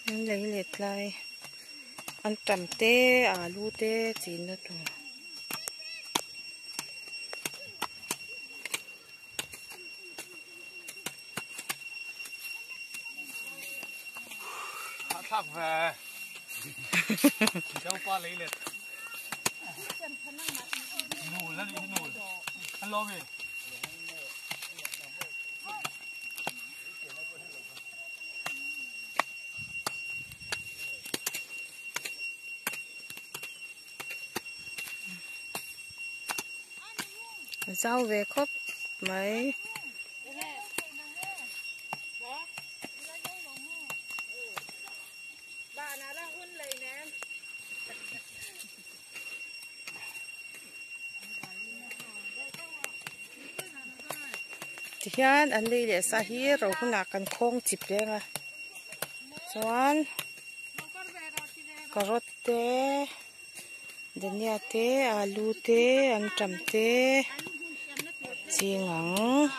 An lei let lai antam te alu te chin na tur. Zau ve khawp mai. Tihian an lei leh sa hi ro hunah kan khawng chip reng a chuan carrot te dhania te alu te antam te ching ang.